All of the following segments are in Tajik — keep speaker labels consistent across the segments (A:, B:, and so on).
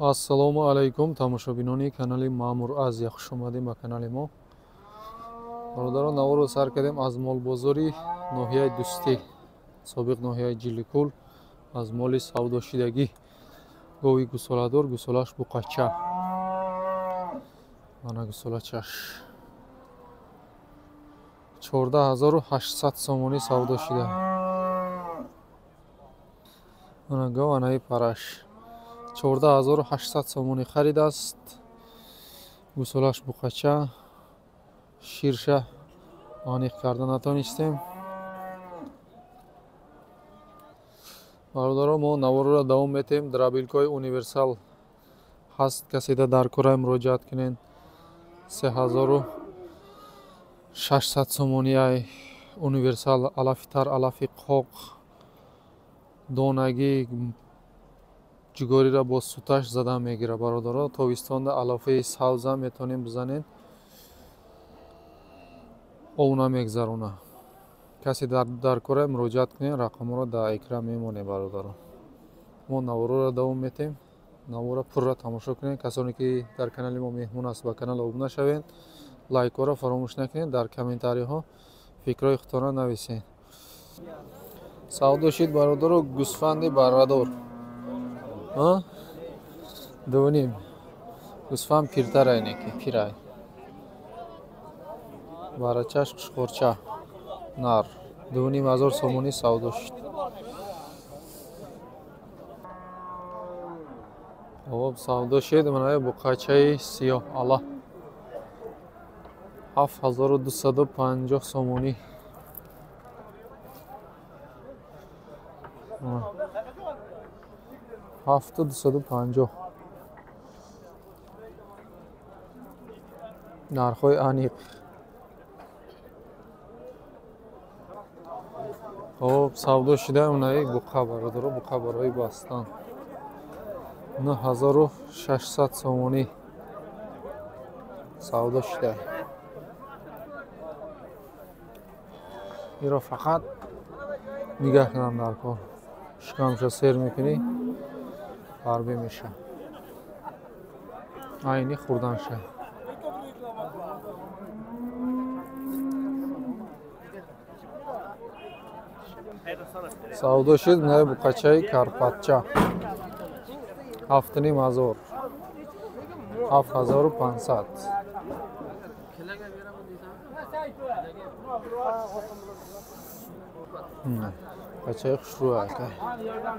A: Ассалому алайкум, тамошобинони канали Маъмур Азия, хуш омадем ба канали мо. Бародарон, наворро сар кардем аз молбозори ноҳияи Дӯстӣ, собиқ ноҳияи Ҷилликул, аз моли савдошидагӣ гови гусоладор, гусолаш буқача. Мана гусолачаш 14800 сомонӣ савдо шида. Мана гов анаи параш 14800 сомонӣ харидааст. Гусолаш буқача, ширша аниқ карда натонистем. Бародаро, мо наворро давом метем. Драбилкои универсал ҳаст, каседа дар кора муроҷиат кунед. 3600 сомонӣ ай универсал, алафи тар, алафи қоқ, донагӣ, ҷугориро бо суташ зада мегира. Бародаро, тобистонда алафаи савза метавонем бизанед, ов намегзарона. Касе дар кора муроҷиат кунед, рақамҳоро дар экран мемонем. Бародаро, мо наворро давом метем. Наворро пурра тамошо кунед. Касоне ки дар канали мо меҳмон аст, ба канал обуна шавед, лайкҳоро фаромӯш накунед, дар комментариҳо фикрҳои худтонро нависед. Савдо шид, бародаро, гӯсфанди баррадор. Дувним гӯсфанд пиртарай, неки пирай, барачаш қушқурча, нар, 2500 сомонӣ савдо шуд. Хоб, савдо шид манаи буқачаи сиёҳ ала 7250 сомонӣ. 7250 нархҳои аниқ. Хоб, савдо шида унаи буқа, бародаро, буқа барои бастан 9600 сомонӣ савдо шида. Иро фақат нигаҳ кунам дар кор, шикамша сер мекунӣ, фарбе меша, айни хӯрданша. Савдо шид наи буқачаи карпатча 7500, 7500. Буқачаи хушрӯ ака,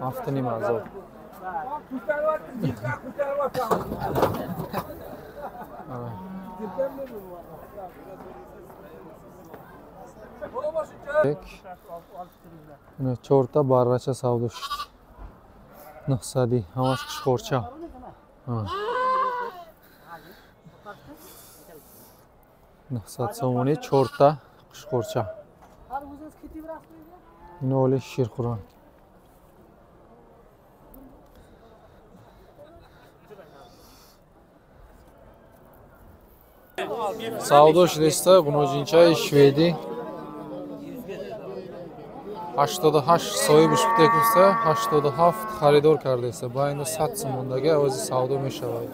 A: 7500. Чорта баррача савдо шуд, 900, ҳамаш қушқорча. 900 сомонӣ чорта қушқорча. Ино оли ширхӯранд. Савдо шудеста ғуноҷинчаи шведӣ 88 соҳибаш бутекуста, 87 харидор кардеста. Байни 100 сомондаги авази савдо мешавад.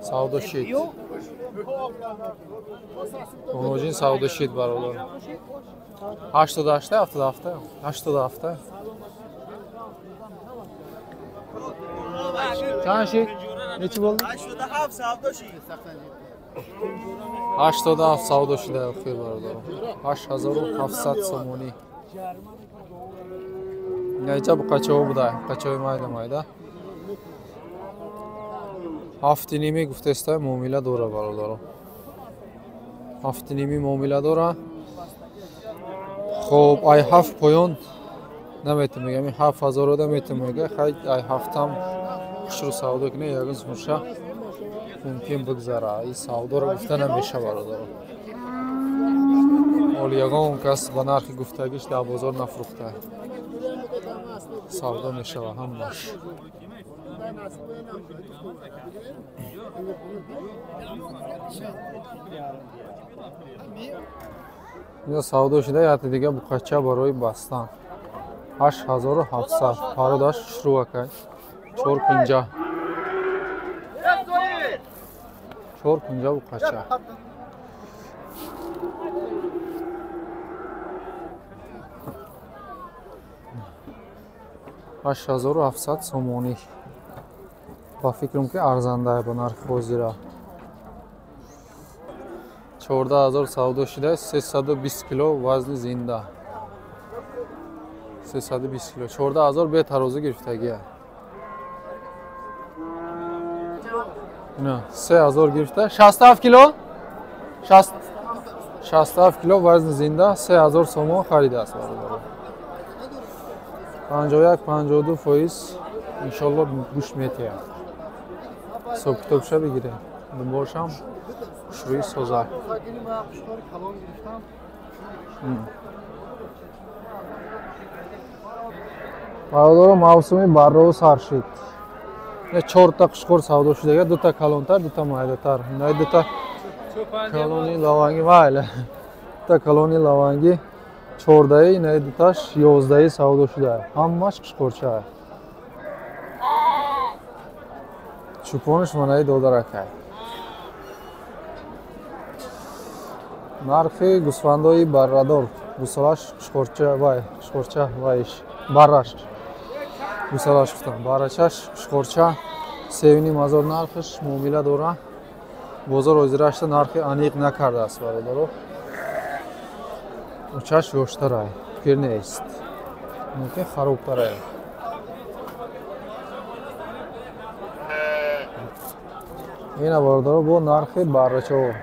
A: Савдо шид. Ғуноҷин савдо шид, бародар. 88, 77, 87. Чанд шид? Нечи болды?
B: 87 савдо шид.
A: 87 савдо шуда охир, бародаро. 8700 сомонӣ. Инҷа буқачаҳо буда, буқачаҳои майда майда. 7,5 гуфтеста, муомила дора, бародаро. 7,5 муомила дора. Хоб, ай 7 поён наметам мегам, 7000 ода метам мега, хай ай 7 хушрӯ савдо кунед, ягон сумша мумкин бигзара. И савдоро гуфта намеша, бародаро. Оли ягон кас ба нархи гуфтагиш дар бозор нафрӯхта. Савдо мешава ҳамаш. Ино савдо шуда яти дига буқача барои бастан 8700, пародаш шурӯъ акай. Чор кунҷа. Чор кунҷаву қача. 8700 сомонӣ. Ба фикрам ки арзандае ба нархи ҳозира. 14000 савдо шуда, 320 кило вазни зинда. 320 кило. 14000 бе тарозу гирифтагия. На, 3000 гирифта. 67 кило? 67 кило вазни зинда, 3000 сомон харидааст бародарон. 51-52% иншолло гӯшт метиҳад. Ҳисоб китобша бигирем. Дунболшам хушрӯи соза. Бародарон, мавсуми баррову сар шид. Чорта қушқор савдо шудага, дута калонтар, дута майдатар. Инай дута калони лаванги, майла. Дута калони лаванги 14, инай дуташ 11 савдо шуда. Ҳамаш қушқорча. Чӯпонаш манаи додаракай. Нархи гӯсфандои баррадор, гӯсалаш қушқорча, вай, қушқорча, вайш, барраш. Гӯсалаш гуфтам, баррачаш қушқорча 3,5 ҳазор нархаш муомила дора. Бозор ҳозирашта нархи аниқ накардааст бародаро. Учаш ёштарай, пир нест. Мумкин харобтарай. Ина бародаро бо нархи баррачао,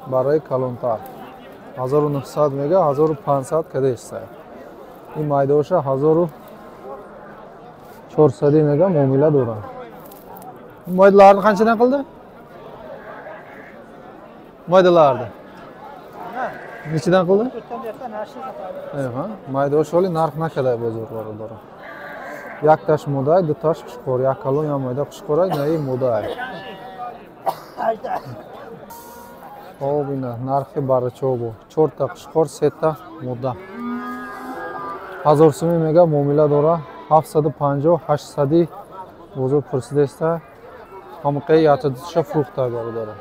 A: барраи калонтар. 1900 мега, 1500 кадеста. Ин майдоша 1400 мега муомила дорад. Майдаларни qanchadan qildi? Maydalarni. Nechidan qildi? Ha, maydosh oli narx nakada bozor бародаро. Якташ модай, дуташ қушқор, як калон як майда қушқорай, наи модай. Хоб, ина нархи баррачао бо. Чорта қушқор, сета мода. 1000 сӯми мега муомила дора. 750, 800 бозор пурсидаста. Ҳамқаи ятадуша фурӯхта бародаро.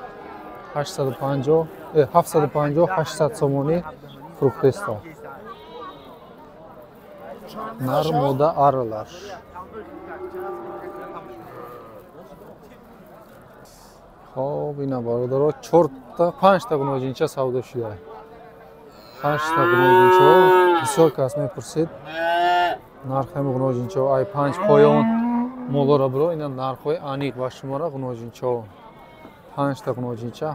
A: 850, 750, 800 сомонӣ фурӯхтаста. Нар мода аралаш. Хоб, ина бародаро 4та, 5та гуноҷинча савдо шуда. 5та гуноҷинчао бисёр кас мепурсид. Нархи гуноҷинчао ай 5 поён молора биро, ина нархҳои аниқ ва шумора гуноҷинчао. 5та гуноҷинча,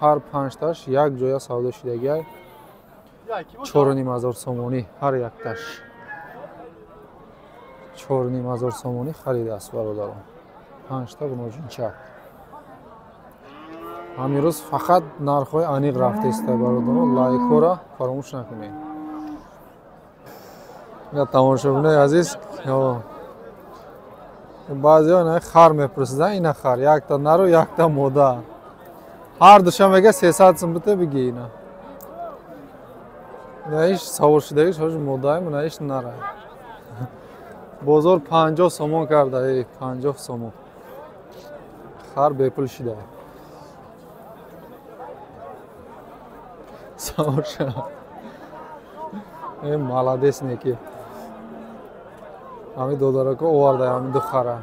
A: ҳар 5таш як ҷоя савдо шудагиай. 4,5 ҳазор сомонӣ ҳар якташ. 4,5 ҳазор сомонӣ харидааст бародарон. 5та гуноҷинча. Ҳамин рӯз фақат нархҳои аниқ рафтааст бародарон, лайкҳоро фаромӯш накунед. Ина тамошобинои азиз, баъзеҳо ина хар мепурсиданд, ина хар, якта нару, якта мода. Ҳар душа мега 300 сум бите биги ина. Ина иш савор шудагиш ҳош модаем, ина иш нара. Бозор 50 сомон карда, 50 сомон. Хар бепул шуда. Савор шуда. Молодец неки. Ҳамин додарако оварда ҳамин ду хара.